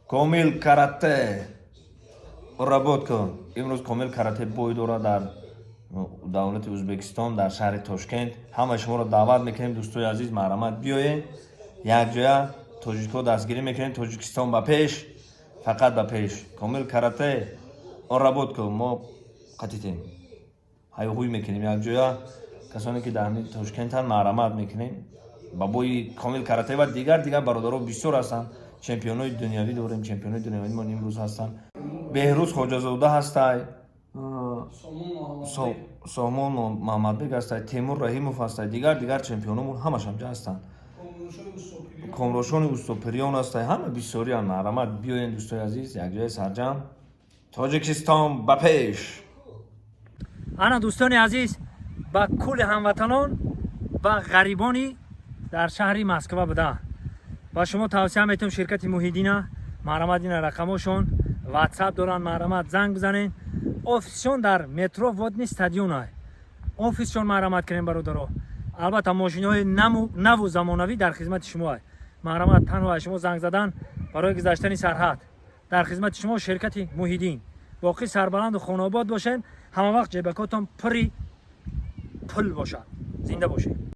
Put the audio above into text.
Комил Карате работ кун. Имрӯз Комил Карате бой дорад дар давлати Ӯзбекистон, дар шаҳри Тошкент. Ҳамаи шуморо даъват мекунем, дӯстои азиз, марҳамат, биёед, якҷоя тоҷикҳо дастгирӣ мекунем. Тоҷикистон ба пеш, фақат ба пеш! Комил Карате работ кун, мо қатитем, ҳайҳуй мекунем якҷоя. Касоне ки дар ҳамин Тошкентанд, марҳамат мекунем ба бои Комил Карате ва дигар бародаро бисёр ҳастанд. Чемпионои дунявӣ дорем, чемпионои дунявӣ мо имрӯз ҳастанд. Беҳрӯз Хоҷазода ҳастай, Сомон Маҳмадбек ҳастай, Темур Раҳимов ҳастай, дигар чемпиономон ҳамаш ҳамҷа ҳастанд. Комрошони Устопириён ҳастай, ҳама бисёриам. Марҳамат, биёен, дӯстои азиз, якҷоя сарҷам. Тоҷикистон ба пеш! Ана, дӯстони азиз, ба кулли ҳамватанон ва ғарибони дар шаҳри Москва буда ба шумо тавсия метавам ширкати Муҳиддина. Марҳамат, ина рақамошон, Ватсап доранд, марҳамат, занг бизанед. Офисшон дар метро Водный стадион офисшон. Марҳамат кунем, бародаро. Албатта, мошиноҳои наву замонавӣ дар хизмати шумо. Марҳамат, танҳо аз шумо занг задан барои гузаштани сарҳад. Дар хизмати шумо ширкати Муҳиддин. Боқӣ сарбаланду хонаобод бошед, ҳама вақт ҷебакотон пури пул бошад. Зинда бошед.